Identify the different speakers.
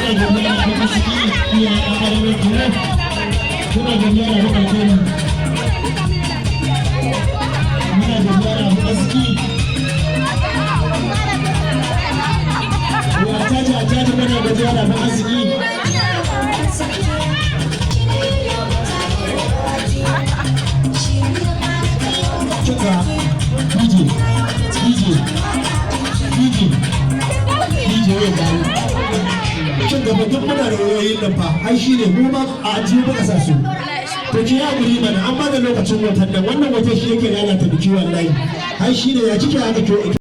Speaker 1: Muna godiya da kuma ciki iya ƙarƙarar kenan. Muna godiya da muka kai. Muna godiya da muka ciki. Ya caji a caji, muna godiya da muka ciki. Kika DJ, DJ, DJ, DJ wai bawo. Kin gaba duk muna da wayoyin nan fa, ai shine mu ma a ajiye muka sa su. To ki ya guri mana, an bada lokacin watan nan, wannan watan shi yake lalata biki wallahi. Ai shine ya kike haka to.